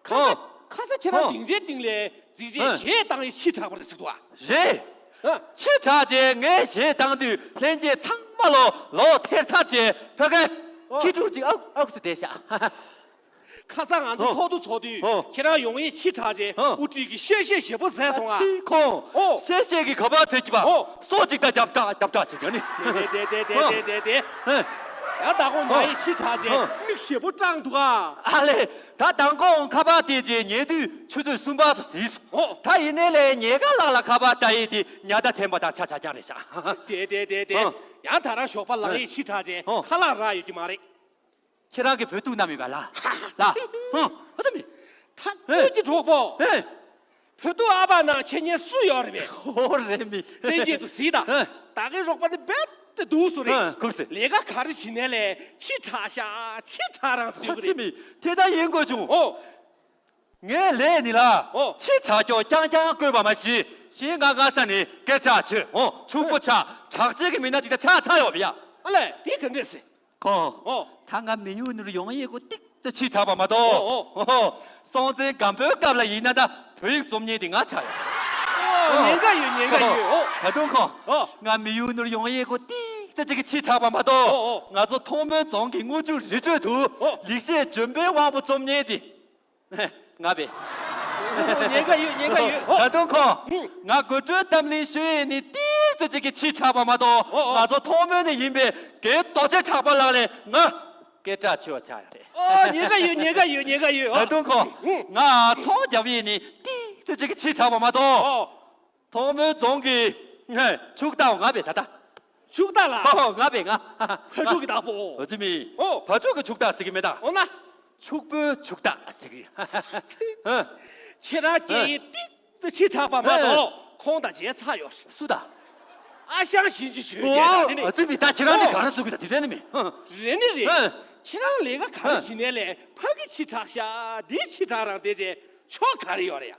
ཁ་ས། ཨོ། ཁ་ས་ཁྱེད་རང་ཨོ། སྡིངས་ཆའི་སྟེང་ལས་འཛེགས་བྱས་ཨ། གཞས་བཏང་ཡས་ཕྱི་དྲགས་པ་རེད་ཟེར་འདུག་ཨ། རེད། ཨ། ཕྱི་དྲགས་རྗེས་ངས་གཞས་བཏང་དུས་ལྷན་རྒྱས་ཚང་མ་ལོ་ལོག་ཐེར་ཚར་རྗེས་ཕ་གི་ཨོ། ཁྱི་ཕྲུག་ཅིག་ཨག་ཨག་སུ་བསྡད་ཤག་ཁ་ས་ང་ཚོ་ཨོ། ཚོགས་འདུ་ཚོགས་དུས་ཨོ། ཁྱེད་རང་ཡོང་ཡས་ཕྱི་དྲགས་རྗེས་ཨོ། དབུ་ཁྲིད་ཀྱིས་གཤེ་གཤེ་ཞེ་པོ་བཟས་སོང་ཨ། ཚིག་ཁོང་ཨོ། གཤེ་གཤེ་གི་ག་པར་ཚེ་སྐྱིད་པ་ཨོ། སོ་ཅིག་ད་རྒྱབ་སྐྲག་རྒྱབ་སྐྲག་ཅིག་ཡོད་ནི། དེ་དེ་དེ་དེ་དེ་དེ་དེ། ཡང་ད་ཁོང་ཉལ་ཡས་ཕྱི་དྲགས་རྗེས་མིག་ཞེ་པོ་སྐྲངས་འདུག་ཨ། ཨ་ལེ། ད་མདང་དགོང་ཁ་པར་བལྟས་རྗེས་ཉལ་དུས་ཆུ་ཚོད་གསུམ་པ་སོ་ཟིན་སོང་། ད་ཡིན་ནའི་ལས་ཉལ་ཁ་ལག་ལ་ཁ་པར་ལྟ་ཡས་དེ་ཉལ་ཐ་འཐེན་པ་དང་ཆ་ཆ་རྐྱང་རེད་ཤག་དེ་དེ་དེ་དེ། ཡང་ད་རང་ཞོགས་པ་ལངས་ཡས་ཕྱི་དྲགས་རྗེས་ཁ་ལག་རག་ཡོད་ཀྱི་མ་རེད། ཁྱེད་རང་གི་བོད་ཐུག་ན་མེད་པ་ལ། ལ། ཧང་། ཨ་ཙི་མི། ད་ཁོས་ཀྱི་གྲོགས་པོ། ཧེ། བོད་ཐུག་ཨ་ཕ་ནང་ཁྱེད་ཉེ་སུ་ཡོད་རེད་པས། ཨོ་རེད་མི། ལྷན་རྒྱས་ཚོ་གཟིགས་དང་། ཧེ། ད་གའི་རོགས་པ་ནི་རྦད་དེ་སྡུག་སུ་རེད། ཧེ་ཁུག་སེ། ལས་ཀ་ག་རེ་བྱེད་ནའི་ལས་ཕྱི་དྲགས་ཤག་ཕྱི་དྲགས་རང་སུ་ཡོད་ཨ་ཙི་རེད། མི། དེ་ད་ཡིན་དགོས་བྱུང་། ཨོ། ངའི་ལས་ནི་ལ། ཨོ། ཕྱི་དྲགས་ཀྱོག་རྐྱང་རྐྱང་བཀོད་པ་མ་གཞི། ཞེ་ང་ང་ས་ནི་སྐད་གྲགས་ཆོད་ཨོ། ཕྱུག་པོ་ཆགས་དྲག་ཆས་ཀྱི་མི་སྣ་ཅིག་ད་ཆགས་ཚར་ཡོད་པ་ཡ། ཨ་ལས་དེ་ག་འདྲས་སེ། ཁོང་། ཨོ། ད་ང་མི་ཡུལ་ནུར་ཡོང་ཡས་གོ་ཏིག་ཙམ་ཕྱི་དྲགས་པ་མ་གཏོགས། ཨོ་ཨོ། སྲོང་བཙན་སྒམ་པོའི་སྐབས་ལ་ཡིན་ན་ད་བོད་ཡིག་རྩོམ་མཁན་དེ་ང་ཆགས་ཡོད། ཨོ་ཉེན་ཁ་ཡོད་ཉེན་ཁ་ཡོད་ཨོ། ད་དུང་ཁོང་། ཨོ། ང་མི་ཡུལ་ནུར་ཡོང་ཡས་གོ་ཏིག་ཙམ་ཅིག་གི་ཕྱི་དྲགས་པ་མ་གཏོགས། ཨོ་ཨོ། ང་ཚོ་ཐོག་མོའི་རྫོང་གི་དངུལ་ཆུ་རི་ཁྲོད་དུ། ཨོ། ལེགས་བཤད་ལྗོན་པའི་དབང་པོ་རྩོམ་མཁན་དེ། ང་པས། ཉེན་ཁ་ཡོད་ཉེན་ཁ་ཡོད་ཨོ། ད་དུང་ཁོང་། ང་དགོད་བྲོའི་གཏམ་གླེང་ཤོད་ཡས་ནི་ཏིག་ཙམ་ཅིག་གི་ཕྱི་དྲགས་པ་མ་གཏོགས། ཨོ་ཨོ། ང་ཚོ་ཐོག་མོ་ནས་ཡིན་པའི་རྒན་རྡོ་རྗེ་གྲགས་པ་ལགས་ལས་ང་སྐད་གྲགས་ཆེ་བ་ཆགས་ཡོད་རེད། ཨོ་ཉེན་ཁ་ཡོད་ཉེན་ཁ་ཡོད་ཉེན་ཁ་ཡོད་ཨོ། ད་དུང་ཁོང་། ང་ཚོང་རྒྱབ་ཡས་ནི་ཏིག་ཙམ་ཅིག་གི་ཕྱི་དྲགས་པ་མ་གཏོགས། ཨོ། ཐོག་མོའི་རྫོང་གི་ཕྱུག་བདག་ང་པས་ད་ལྟ། ཕྱུག་བདག་ལ། ཨོ་ང་པས་ང་། ཕ་ཕྱུག་གི་བདག་པོ། ཨོ་དེ་མིན། ཨོ། ཕ་ཕྱུག་གི་ཕྱུག་བདག་ཟེར་གི་མེད་ད། འོ་ན། ཕྱུག་པོའི་ཕྱུག་བདག་ཟེར་གི། ཨ། ཁྱེད་རང་སྐད་ཡིག་ཏིག་ཙི་ཕྱི་དྲགས་པ་མ་གཏོགས་ཁོང་དང་མཇལ་ཚར་ཡོད་རེད། སུ་ད། ཨ་ཞང་ཞིན་ཅི་ཞུས་ཀྱི་ཨོ་ད་དེ་ནི། ཨ་ཙི་མི་ད་ཁྱེད་རང་ནི་ག་རེ་ཟེར་གི་ད་དེ་འདྲ་ནི་མིན། རེད་ནི་རེད། ཨ། ཁྱེད་རང་ལས་ཀ་ག་རེ་ཨ། བྱེད་ནའི་ལས་ཕ་གི་ཕྱི་དྲགས་ཤག་འདི་ཕྱི་དྲགས་རང་དེ་རྗེས་ཕྱོགས་ག་རེ་ཡོད་རེད་ཡ།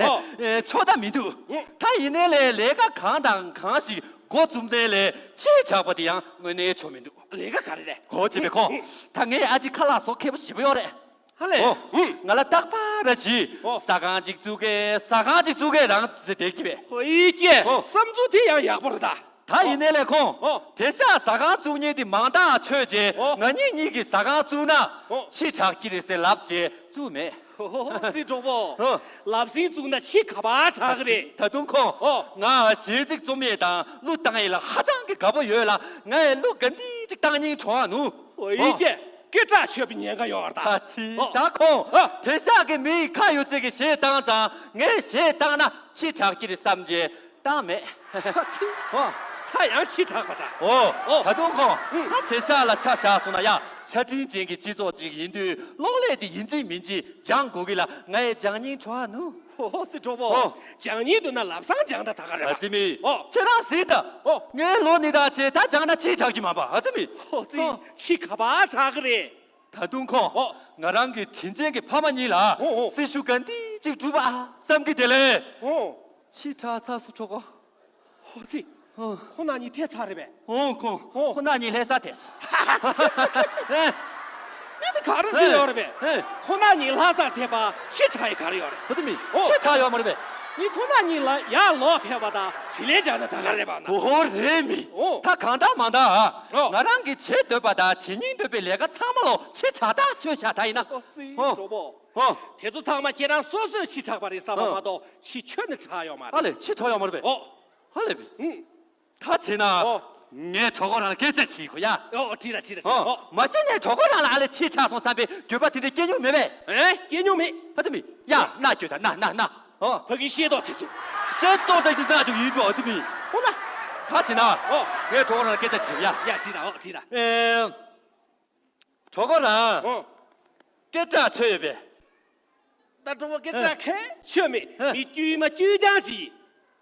ཨོ། ཨེ་ཕྱོགས་ད་མི་འདུག་ཨུ། ད་ཡིན་ནའི་ལས་ལས་ཀ་གང་དང་གང་ཞིག་འགོ་བཙུགས་ནའི་ལས་ཕྱི་དྲགས་པ་དེ་ཡང་དངོས་གནས་ཆོ་མི་འདུག་ལས་ཀ་ག་རེ་རེད། ཨོ་ཅེ་མེ་ཁོ། ཨུ། ད་ངས་ཨ་ཅེ་ཁ་ལག་བཟོ་མཁས་པོ་ཞེ་པོ་ཡོད་རེད། ཧ་ལས། ཨོ། ཨུ། ང་ལ་རྟག་པར་ར་ཅི། ཨོ། ཟ་ཁང་ཅིག་བཙུགས་གེ་ཟ་ཁང་ཅིག་བཙུགས་གེ་རང་ཟེར་བསྡད་ཀྱི་བས། ཧོ་ཡི་ཀྱེ། ཨོ། བསམ་ཚུལ་དེ་ཡང་ཡག་པོ་རེད་ད། ད་ཡིན་ནའི་ལས་ཁོང་། ཨོ། དེ་ཤག་ཟ་ཁང་བཙུགས་མཁན་དེ་མང་དག་ཆོད་རྗེས། ཨོ། ང་གཉིས་གཉིས་ཀྱིས་ཟ་ཁང་བཙུགས་ན། ཨོ། ཕྱི་དྲགས་ཀྱི་རེད་ཟེར་ལབ་རྗེས་བཙུགས་མེད། ཧོ་ཧོ་ཧོ་ཙི་གྲོགས་པོ། ཨོ། ལབ་སྲིང་བཙུགས་ན་ཕྱི་ག་པར་དྲག་གི་རེད། ད་དུང་ཁོང་། ཨོ། ང་གཞས་ཚིག་རྩོམ་ཡས་དང་གླུ་བཏང་ཡས་ལ་ཧ་ཅང་གི་དགའ་པོ་ཡོད་ལ་ང་ཡི་གླུ་ག་འདི་ཅིག་བཏང་སྙིང་བྲོ་བ་ནུ། ཨོ་ཡི་ཀྱེ། སྐད་གྲགས་ཆོད་པའི་ཉེན་ཁ་ཡོད་རེད་ད། ཨ་ཙི། ཨོ། ད་ཁོང་། ཨོ། དེ་ཤག་གི་མི་ཡི་ཁ་ཡོད་ཚད་ཀྱི་གཞས་བཏང་ཙང་ངས་གཞས་བཏང་ན་ཕྱི་དྲགས་ཀྱི་རེད་བསམ་རྗེས་བཏང་མེད། ཨ་ཙི། ཨོ། ད་ཡང་ཕྱི་དྲགས་པ་འདྲ། ཨོ། ཨོ། ད་དུང་ཁོང་། ཨུ། ད་དེ་ཤག་ལ་ཆ་བཞག་སོང་ན་ཡ་ཆ་འཕྲིན་ཅན་གྱི་སྤྱི་ཚོགས་ཅིག་ཡིན་དུས་གློག་ཀླད་དེ་ཡིན་གཅིག་མིན་གཅིག་སྦྱང་དགོས་གི་ལ་ང་ཡི་སྦྱང་སྙིང་བྲོ་བ་ནུ། ཨོ་ཙི་གྲོགས་པོ། ཨོ། སྦྱང་སྙིང་འདུག་ན་ལབ་སང་སྦྱང་ད་ད་ག་རེད་པ། ཨ་ཙི་མི། ཨོ། ཁྱེད་རང་གཟིགས་ད། ཨོ། ངའི་ལོ་ནི་ད་ཆེ་ད་སྦྱང་ན་ཕྱི་དྲགས་ཀྱི་མ་པ་ཨ་ཙི་མི། ཨོ་ཙི། ཨོ། ཕྱི་ག་པར་དྲག་གི་རེད། ད་དུང་ཁོ། ཨོ། ང་རང་གི་དྲིན་ཅན་གྱི་ཕ་མ་གཉིས་ལ། ཨོ་ཨོ། སྲི་ཞུ་ག་འདི་གཅིག་སྒྲུབ་ཨ་བསམ་གི་དེ་ལས། ཨོ། ཕྱི་དྲགས་ཚར་སོང་གྲོགས་པོ། ཨོ་ཙི། ཨོ། ཁོ་ན་གཉིས་ཐད་ཚར་རེད་པས། ཨོ་ཁོ། ཨོ། ཁོ་ན་གཉིས་ལྷ་སར་ཐད་སོང་། ཨེ། མི་དེ་ག་རེ་ཟེར་ཡོད་རེད་པས། ཨེ། ཁོ་ན་གཉིས་ལྷ་སར་ཐད་པ་ཕྱི་དྲགས་ཡས་ག་རེ་ཡོད་རེད། ཨོ་ཙི་མི། ཨོ། ཕྱི་དྲགས་ཡོད་མ་རེད་པས། མི་ཁོ་ན་གཉིས་ལ་ཡར་ལོག་ཕེབས་པ་དང་དྲིན་ལན་འཇལ་ན་ད་ག་རེད་པ་ན། ཨོ་རེད་མི། ཨོ། ད་གང་ལྟར་མང་ལྟར་ཨ། ཨོ། ང་རང་གི་བྱེད་འདོད་པ་དང་བྱེད་སྙིང་འདོད་པའི་ལས་ཀ་ཚང་མ་ལོ་ཕྱི་དྲགས་ད་ཆོད་བཞག་ད་ཡིན་ན། ཨོ་ཙི། ཨོ། གྲོགས་པོ། ཨོ། དེ་ཚོ་ཚང་མ་ཁྱེད་རང་སོ་སོས་ཕྱི་དྲགས་པ་རེད་བསམ་པ། ཨོ། མ་གཏོགས་ཕྱི་ཁྱོན་ནས་དྲགས་ཡོད་མ་རེད། ཨ་ལས་ཕྱི་དྲགས་ཡོད་མ་རེད་པས། ཨོ། ཨ་ལས་པས། ཨུ། ད་བྱས་ན། ཨོ། ངས་གྲོགས་པོ་རང་ལ་སྐད་ཆ་དྲིས་དགོས་ཡ། ཨོ་ཨོ་དྲིས་ད་དྲིས་ད་དྲིས་ད། ཨོ། ཨོ། མ་གཞི་ནས་གྲོགས་པོ་རང་ལ་ཨ་ལས་ཕྱི་དྲགས་སོང་བསམ་པའི་འགྱོད་པ་དེ་འདྲ་སྐྱེ་མྱོང་མེད་པས། ཨེ་སྐྱེ་མྱོང་མེད། ཨ་ཙི་མི། ཡ། ཨོ། ན་འགྱོད་ད་ན་ན་ན། ཨོ། ཕ་གི་ཤེས་རྟོགས་བྱེད་ཚུལ། ཤེས་རྟོགས་བྱེད་ཚུལ་ཅིག་ཡིན་འགྲོ་ཨ་ཙི་མི། ཧོ་ལ། ད་བྱེད་ན། ཨོ། ངས་གྲོགས་རང་ལ་སྐད་ཆ་དྲིས་ཡ། ཡ་དྲིས་ད། ཨོ་དྲིས་ད། ཨེ། གྲོགས་རང་། ཨོ། སྐད་གྲགས་ཆོད་ཡོད་པས། ད་གྲོགས་པོ་སྐད་གྲགས་གལ་ཆོད་མེད། ཨེ། མི་དཀྱུས་མ་དཀྱུས་རྐྱང་ཞིག།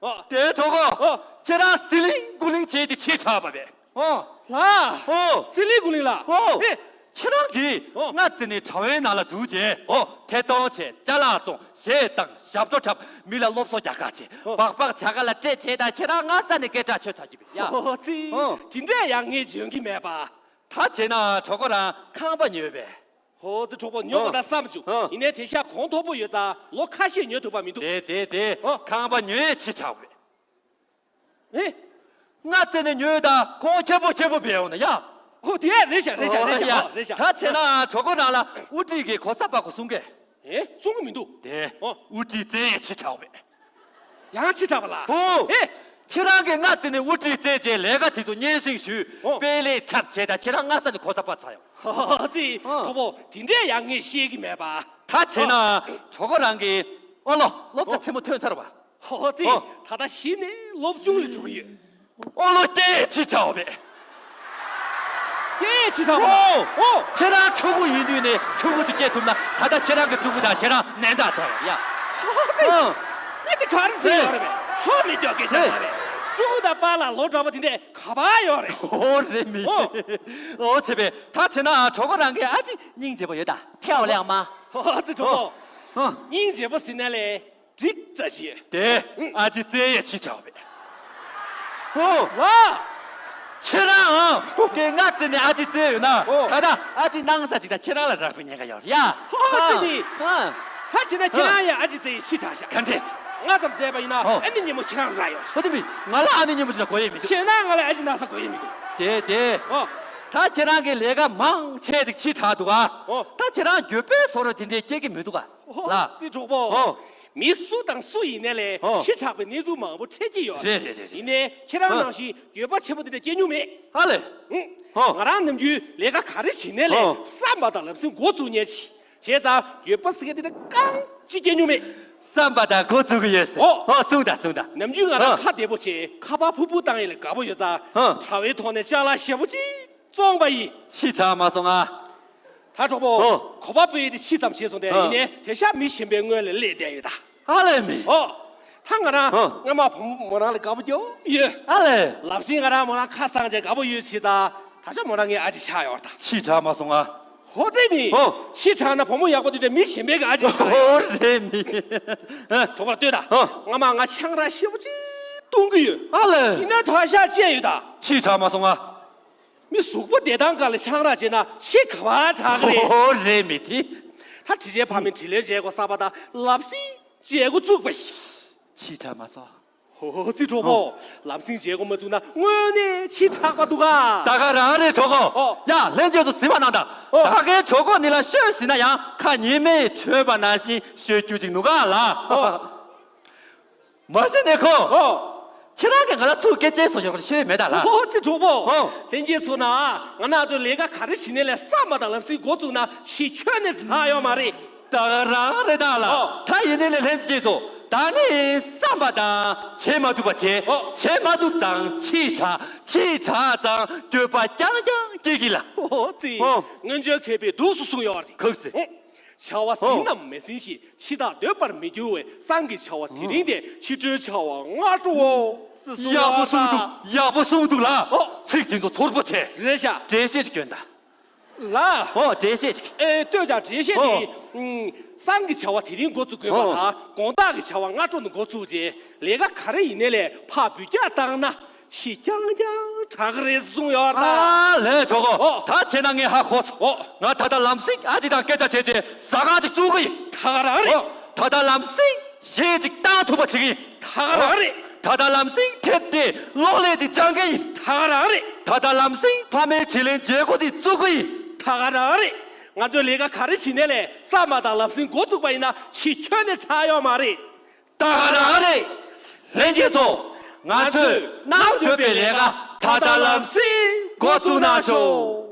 ཨོ། དེ་གྲོགས་པོ། ཨོ། ཁྱེད་རང་ཟི་ལིང་གུ་ལིང་བྱས་ཏེ་ཕྱི་དྲགས་པ་བས། ཨོ། ལགས། ཨོ། ཟི་ལིང་གུ་ལིང་ལགས། ཨོ། ཨེ། ཁྱེད་རང་གིས། ཨོ། ང་བཙལ་ནས་དྲ་བའི་ནང་ལ་འཛུལ་རྗེས། ཨོ། ཐད་གཏོང་བྱས། ཅ་ལག་བཙོང་། གཞས་བཏང་། ཞབས་བྲོ་འཁྲབ། མི་ལ་སློབ་གསོ་རྒྱག་ཁ་བྱས། ཨོ། སྦག་སྦག་བྱ་དགའ་ལ་སྤྲད་བྱས། ད་ཁྱེད་རང་སྔ་ས་ནས་སྐད་གྲགས་ཆོད་ཚར་གྱི་བས་ཡ། ཨོ་ཙི། ཨོ། དེ་འདྲས་ཡང་ངས་འཇོན་གྱི་མེད་པ། ད་བྱས་ན་གྲོགས་པོ་རང་ཁང་པ་ཉོས་པས། ཧོ་ཙི། གྲོགས་པོ་ཉོ་བ་ད་བསམ་བྱུང་། ཨ། ཡིན་ནའི་དེང་སང་གོང་མཐོ་པོ་ཡོད་ཙང་ལོ་ཁ་ཤས་ཉོ་ཐུབ་པ་མི་འདུག། དེ་དེ་དེ། ཨ། ཁང་པ་ཉོས་ཕྱི་དྲགས་པས། ཨེ། ང་བཙལ་ནས་ཉོས་ད་གོང་ཁེ་པོ་ཁེ་པོ་བས་འོང་ན་ཡ། ཧོ་དེ་ཡ་རེད་ཤག་རེད་ཤག་རེད་ཤག། ཨོ་ཡ། ཨོ་རེད་ཤག། ད་བྱས་ན་གྲོགས་པོ་རང་ལ་དབུ་ཁྲིད་ཀྱིས་གོ་ས་སྤར་དགོས་གསུང་གས། ཨེ། གསུང་གི་མི་འདུག། དེ། ཨོ། དབུ་ཁྲིད་བཙལ་ཕྱི་དྲགས་པས། ཡང་ཕྱི་དྲགས་པ་ལ། ཧོ། ཨེ། ཁྱེད་རང་གིས་ང་བཙལ་ནས་དབུ་ཁྲིད་བཙལ་རྗེས་ལས་ཀ་དེ་ཚོ་སྙན་སེང་ཞུས། ཨོ། དཔེ་ལེགས་འཁྲབ་བྱས། ད་ཁྱེད་རང་སྔ་ས་ནས་གོ་ས་སྤར་ཚར་ཡོང་། ཧོ་ཙི། ཨོ། གྲོགས་པོ་དེ་འདྲས་ཡང་ངས་ཤེས་ཀྱི་མེད་པ། ད་བྱས་ན་གྲོགས་པོ་རང་གིས་ཨོ་ལོ་སློབ་གྲྭ། ཨོ། ཆེན་མོ་ཐོན་ཚར་བ། ཧོ་ཙི། ཨོ། ད་ལྟ་གཞི་ནས་སློབ་ཆུང་ལ་འགྲོ་གི་ཡོད། ཨོ་ལོ་སྐྱེས་ཕྱི་དྲགས་པས། སྐྱེས་ཕྱི་དྲགས་པ། ཨོ། ཨོ། ཁྱེད་རང་ཕྲུ་གུ་ཡིན་དུས་ནས་ཕྲུ་གུ་ཅིག་སྐྱེས་ཐུབ་ན། ད་ལྟ་ཁྱེད་རང་གི་ཕྲུ་གུ་དང་ཁྱེད་རང་ནན་ཏག་ཆགས་ཡོད་ཡ། ཨོ་ཙི། ཨོ། མི་དེ་ག་རེ་ཟེར་ཡོད་རེད་པས། ཆོ་མི་སྐྱོ་སྐད་ཆ་ཡོད་རེད། ཕྲུ་གུ་དང་པཱ་ལགས་ལོ་འདྲ་པོ་དེ་འདྲས་ག་པར་ཡོད་རེད། ཨོ་རེད་མི། ཨོ། ཨོ་བྱས་པས། ད་བྱས་ན་གྲོགས་པོ་རང་གིས་ཨ་ཅེ་སྙིང་རྗེ་པོ་ཡོད་ད། ཐལ་བ་ལེགས་མ། ཨོ་ཙི། གྲོགས་པོ། ཨོ། སྙིང་རྗེ་པོ་ཟེར་ན་ལས། འགྲིག་ཙ་ཞིག། དེ། ཨུ། ཨ་ཅེ་བཙལ་ཡས་ཕྱི་དྲགས་པས། ཧོ། ལགས། ཁྱེད་རང་ཨང་། དེ་ང་བཙལ་ནས་ཨ་ཅེ་བཙལ་ཡོད་ན། ཨོ། ད་ལྟ་ཨ་ཅེ་སྣང་ས་ཅིག་དང་ཁྱེད་རང་ལ་རག་པའི་ཉེན་ཁ་ཡོད་རེད་ཡ། ཧོ་ཙི་ནི། ཨ། ད་བྱས་ན་ཁྱེད་རང་ཡང་ཨ་ཅེ་བཙལ་ཡས་ཕྱི་དྲགས་ཤག། ག་འདྲས། ང་ཙམ་བཙལ་བ་ཡིན་ན། ཨོ། ཨ་ནི་སྙན་མོ་ཁྱེད་རང་རག་ཡོད། ཧོ་ཙི་མི། ང་ལ་ཨ་ནི་སྙན་མོ་ཅིག་ལ་དགོས་ཡས་མི་འདུག། བྱས་ན་ང་ལ་ཨ་ཅེ་སྣང་ས་དགོས་ཡས་མི་འདུག། དེ་དེ། ཨོ། ད་ཁྱེད་རང་གི་ལས་ཀ་མང་ཆེ་ཅིག་ཕྱི་དྲགས་འདུག་ཨ། ཨོ། ད་ཁྱེད་རང་འགྱོད་པའི་བཟོ་འདྲ་དེ་འདྲས་སྐྱེ་གི་མི་འདུག་ག། ཨོ། ལགས། ཙི་གྲོགས་པོ། ཨོ། མི་སུ་དང་སུ་ཡིན་ནའི་ལས། ཨོ། ཕྱི་དྲགས་པའི་གནས་ཚུལ་མང་པོ་འཕྲད་ཀྱི་ཡོད། རེད་རེད་རེད་རེད། ཡིན་ནའི་ཁྱེད་རང། ཨ། ནང་བཞིན་འགྱོད་པ་ཆེན་པོ་དེ་འདྲ་སྐྱེ་མྱོང་མེད། ཨ་ལས། ཨང་། ཨོ། ང་རང་ནམ་རྒྱུན་ལས་ཀ་ག་རེ་བྱེད་ནའི་ལས། ཨོ། བསམ་པ་དང་ལམ་སེང་འགོ་བཙུགས་མཁན་ཞིག་བྱས་ཙང་འགྱོད་པ་ཟེར་མཁན་དེ་འདྲ་རྐང་གཅིག་སྐྱེ་མྱོང་མེད། བསམ་པ་དང་འགོ་བཙུགས་ཀྱི་ཡོད་ཟེར། ཨོ། ཨོ་གསུངས་དང་གསུངས་དང་། ནམ་རྒྱུན་ང་རང་། ཨ། ཁ་བདེ་པོ་བྱས། ཁ་པར་ཕུར་ཕུར་བཏང་ཡས་ལ་དགའ་པོ་ཡོད་ཙང་། ཨ། དྲ་བའི་ཐོག་ནས་ཅ་ལག་ཞེ་པོ་ཅིག་བཙོངས་པ་ཡིན། ཕྱི་དྲགས་མ་སོང་ང་། ད་གྲོགས་པོ། ཨོ། གོ་བ་སྤོ་ཡས་དེ་ཕྱི་ཙམ་བྱས་སོང་སྟེ། ཨ། ཡིན་ནའི་དེང་སང་མི་གཞན་པའི་སྔོན་ལ་སླེབས་བསྡད་ཡོད་ད། ཨ་ལས་མི། ཨོ། ད་ང་རང་། ཨོ། སྔ་མ་བུ་མོ་རང་ལ་དགའ་པོ་རྒྱབ་ཡོད། ཨ་ལས། ལམ་སེང་ང་རང་མོ་རང་ཁ་སང་བྱས་དགའ་པོ་ཡོད་བྱས་ཙང་། ད་ཆ་མོ་རང་ངའི་ཨ་ཅེ་ཆགས་ཡོད་ད། ཕྱི་དྲགས་མ་སོང་ང་། ཧོ་ཙི་མི། ཨོ། ཕྱི་དྲགས་ན་བུ་མོ་ཡག་པོ་དེ་འདྲ་མི་གཞན་པའི་གི་ཨ་ཅེ་ཆགས་ཡོད། ཨོ་རེད་མི། ཨ། གྲོགས་པོ་ལ་ལྟོས་ད། ཨོ། སྔ་མ་ང་ཆང་རག་ཞེ་པོ་ཅིག་བཏུང་གི་ཡོད། ཨ་ལས། ཡིན་ན་ད་ཆ་བཅད་ཡོད་ད། ཕྱི་དྲགས་མ་སོང་ང་། མི་གཟུགས་པོ་བདེ་ཐང་སྒང་ལ་ཆང་རག་བཅད་ན་ཕྱི་ག་པར་དྲག་གི་རེད། ཨོ་རེད་མི་དེ། ད་དྲི་ཆེན་ཕ་མའི་དྲིན་ལན་འཇལ་དགོས་ས་པ་དང་ལབ་སེང་འཇལ་འགོ་བཙུགས་པ་ཡིན། ཕྱི་དྲགས་མ་སོང་། ཧོ་ཙི་གྲོགས་པོ། ཨོ། ལབ་སེང་འཇལ་འགོ་མ་བཙུགས་ན་དངོས་གནས་ཕྱི་དྲགས་པ་འདུག་ག། ད་ག་རང་རེད་གྲོགས་པོ། ཨོ། ཡ་ལྷན་རྒྱས་ཚོ་གཟིགས་པ་གནང་དང་། ཨོ། ད་གའི་གྲོགས་པོ་འདི་ལ་ཤོད་ཟེར་ན་ཡང་ཁ་ཉི་མས་ཁྲོས་པ་ནང་བཞིན་ཤོད་རྒྱུ་ཅིག་འདུག་ག་ལ། ཨོ། མ་གཞི་ནས་ཁོ། ཨོ། ཁྱེད་རང་གིས་ང་ལ་ཚུར་སྐད་ཆ་བཟོ་ཞོར་ཤོད་མེད་ད་ལ། ཨོ་ཙི་གྲོགས་པོ། ཨོ། ལྷན་རྒྱས་ཚོ་ན། ང་ན་ཚོ་ལས་ཀ་ག་རེ་བྱེད་ནའི་ལས་བསམ་པ་དང་ལམ་སེང་འགོ་བཙུགས་ན་ཕྱི་ཁྱོན་ནས་དྲག་ཡོད་མ་རེད། ད་ག་རང་རེད་ད་ལ། ཨོ། ད་ཡིན་ནའི་ལས་ལྷན་རྒྱས་ཚོ། ད་ནི་བསམ་པ་དང་བྱེད་མ་ཐུབ་པ་བྱེད། ཨོ། བྱེད་མ་ཐུབ་ཙང་ཕྱི་དྲགས། ཕྱི་དྲགས་ཙང་འགྱོད་པ་རྐྱང་རྐྱང་སྐྱེ་གི་ལ། ཨོ་ཙི། ཨོ། སྔོན་བྱོན་མཁས་པས་འདུག་སེ་གསུངས་ཡོད་རེད། ཁག་སེ། ཨོ། བྱ་བ་ཟིན་ནམ་མི་ཟིན་ཞིག། འཆི་བདག་འདོད་པར་མི་འགྱུར་བས། སང་གི་བྱ་བ་དེ་རིང་སྟེ། ཕྱི་དྲོའི་བྱ་བ་སྔ་དྲོའོ། ཟེར་གསུངས་ཡག་པོ་གསུངས་འདུག། ཡག་པོ་གསུངས་འདུག་ལ། ཨོ། ཚིག་དེ་ཚོ་ཚོར་པོ་བྱས། རེད་ཤག། འགྲེལ་བཤད་ཅིག་སྐྱོན་དང་། ལ། ཨོ་འགྲེལ་བཤད་ཅིག། ཨེ་ལྟོས་ཀྱང་འགྲེལ་བཤད་དེ། ཨོ། ཨུམ། སང་གི་བྱ་བ་དེ་རིང་འགོ་བཙུགས་དགོས་པ་དང་། ཨོ། དགོང་དག་གི་བྱ་བ་སྔ་དྲོ་ནས་འགོ་བཙུགས་རྗེས་ལས་ཀ་ག་རེ་ཡིན་ནའི་ལས་ཕར་འབུད་རྒྱག་བཏང་ན། ཕྱི་རྐྱང་རྐྱང་དྲག་གི་རེད་གསུངས་ཡོད་ད། ཨ་ལས་གྲོགས་པོ། ཨོ། ད་བྱས་ན་ངས་ཧ་གོ་སོང་། ཨོ། ང་ད་ལྟ་ལམ་སེང་ཨ་ཅེ་དང་སྐད་ཆ་བྱས་རྗེས་ཟ་ཁང་ཅིག་བཙུགས་གི་ཡིན། ད་ག་རང་རེད། ཨོ། ད་ལྟ་ལམ་སེང་གཞས་ཅིག་བཏང་ཐུབ་པ་བྱེད་ཀྱི་ཡིན། ད་ག་རང་རེད། ད་ལྟ་ལམ་སེང་དེབ་དེ་གློག་ཀླད་དེ་སྦྱང་གི་ཡིན། ད་ག་རང་རེད། ད་ལྟ་ལམ་སེང་ཕ་མའི་དྲིན་ལན་འཇལ་འགོ་དེ་བཙུགས་གི་ཡིན། ད་ག་རང་རེད། ང་ཚོས་ལས་ཀ་ག་རེ་བྱེད་ནའི་ལས་བསམ་པ་དང་ལམ་སེང་འགོ་བཙུགས་པ་ཡིན་ན་ཕྱི་ཁྱོན་ནས་དྲག་ཡོད་མ་རེད། ད་ག་རང་རེད། ལྷན་རྒྱས་ཚོ། ང་ཚོས་གནང་འདོད་པའི་ལས་ཀ་ད་ལྟ་ལམ་སེང་འགོ་བཙུགས་གནང་ཤོག།